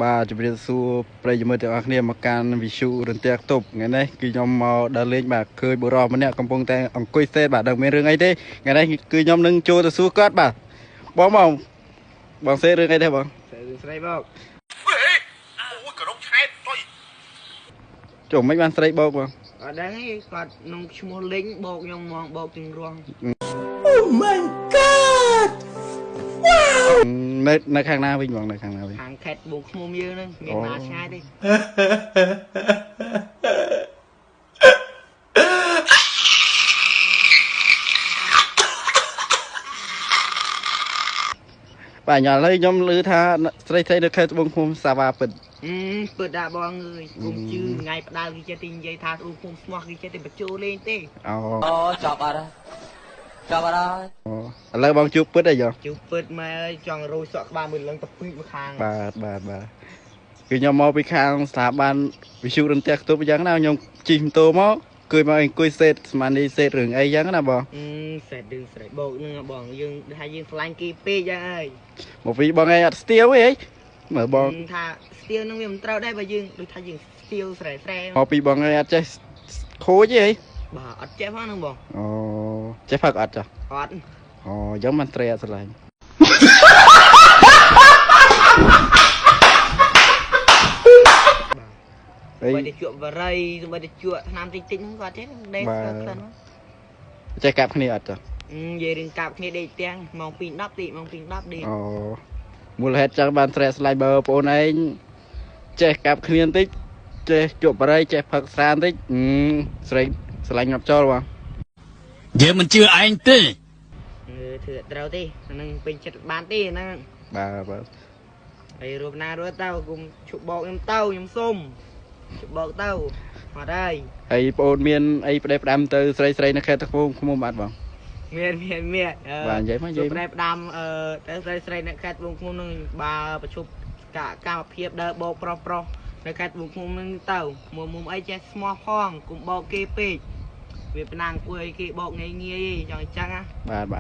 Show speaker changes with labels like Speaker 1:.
Speaker 1: បាទជម្រាបសួរប្រិយមិត្តទាំងអស់គ្នាមកកាន់វិទ្យុរន្ទះខ្ទប់ថ្ងៃនេះគឺខ្ញុំមកដើរលេងបាទឃើញបុរសម្នាក់កំពុងតែអង្គុយសេតបាទដឹងមានរឿងអីទេថ្ងៃនេះគឺខ្ញុំនឹងចូលទៅសួរគាត់បាទបងបងបងសេតរឿងអីទេបង
Speaker 2: សេតរឿងស្រីបោក
Speaker 3: អូយក្រុមឆែតចុយ
Speaker 1: ចុះមិនបានស្រីបោកបង
Speaker 2: អត់ដឹងទេគាត់ក្នុងឈ្មោះលេងបោកខ្ញុំហ្មងបោកទាំងរង
Speaker 4: Oh my god
Speaker 1: នៅខាងណាវិញបងនៅខាងណាវិញ
Speaker 2: ខាងខេត្តបូកឃ្មុំយើងហ្នឹងមានណាឆ្ងាយទេ
Speaker 1: បាទញ៉ាំហើយខ្ញុំឮថាស្រីស្រីនៅខេត្តត្បូងឃ្មុំសាវ៉ាពិត
Speaker 2: ពិតដាក់បងអើយគុំជឿថ្ងៃផ្ដាល់គេចេះតែនិយាយថាត្បូងឃ្មុំស្មោះគេចេះតែបញ្ចូលលេងទេ
Speaker 1: អូ
Speaker 5: អូចប់អត់ចប់អត់ហើយ
Speaker 1: ឥឡូវបងជួបពិតអីយោ
Speaker 2: ជួបពិតម៉ែអើយចង់រោយសក់ក្បាលមួយលឹងទៅពីមួយខាង
Speaker 1: បាទបាទបាទគឺខ្ញុំមកពីខាងស្ថាប័នវិទ្យុរន្ទះខ្ទប់អញ្ចឹងណាខ្ញុំជិះម៉ូតូមកគឺមកអង្គុយសេតស្មាននេះសេតរឿងអីចឹងណាបង
Speaker 2: សេតរឿងស្រីបោកហ្នឹងបងយើងថាយើងឆ្លាញ់គេពេកចឹងហើយ
Speaker 1: មកពីបងឯងអត់ស្ទាវទេមើលបង
Speaker 2: ថាស្ទាវហ្នឹងវាមិនត្រូវដែរបើយើងដូចថាយើងស្ទាវស្រែស្រែ
Speaker 1: មកពីបងឯងអត់ចេះខូចទេ
Speaker 2: បាទអត់ចេះផងហ្នឹងបង
Speaker 1: អូចេះផឹកអត់ចា
Speaker 2: អត់
Speaker 1: អូអញ្ចឹងមិនត្រីអត់ស្រឡាញ់
Speaker 2: បើទៅជក់បរិយបើទៅជក់ថ្នាំតិចតិចហ្នឹងគាត់ចេះដេកក្លិន
Speaker 1: ចេះកាប់គ្នាអត់ចា
Speaker 2: និយាយរឿងកាប់គ្នាដេកទាំងម៉ោង2:10តិចម៉ោង2:10ដេក
Speaker 1: អូមូលហេតុចឹងបានស្រែកស្លាញ់បើបងឯងចេះកាប់គ្នាបន្តិចចេះជក់បរិយចេះផឹកស្រាបន្តិចស្រីស្រឡាញ់ងាប់ចោលបង
Speaker 4: យើងមិនជឿឯងទេ
Speaker 2: ធ្វើត្រូវទេហ្នឹងពេញចិត្តបានទេហ្នឹង
Speaker 1: បាទបាទ
Speaker 2: ហើយរូបណារួចទៅគុំឈប់បោកខ្ញុំទៅខ្ញុំសុំឈប់បោកទៅអត់ហើយ
Speaker 1: ហើយបងអូនមានអីផ្ដេសផ្ដាំទៅស្រីស្រីនៅខេត្តត្បូងឃ្មុំអត់បង
Speaker 2: មានមានមាន
Speaker 1: បាទនិយាយមកនិយាយ
Speaker 2: ផ្ដេសផ្ដាំអឺទៅស្រីស្រីនៅខេត្តត្បូងឃ្មុំនឹងបើប្រជុំកម្មភាពដើរបោកប្រុសប្រុសនៅខេត្តត្បូងឃ្មុំនឹងទៅមួយមុំអីចេះស្មោះផងគុំបោកគេពេកវាប្រណាំងអង្គុយគេបោកងាយងាយចង់អញ្ចឹងណា
Speaker 1: បាទបាទ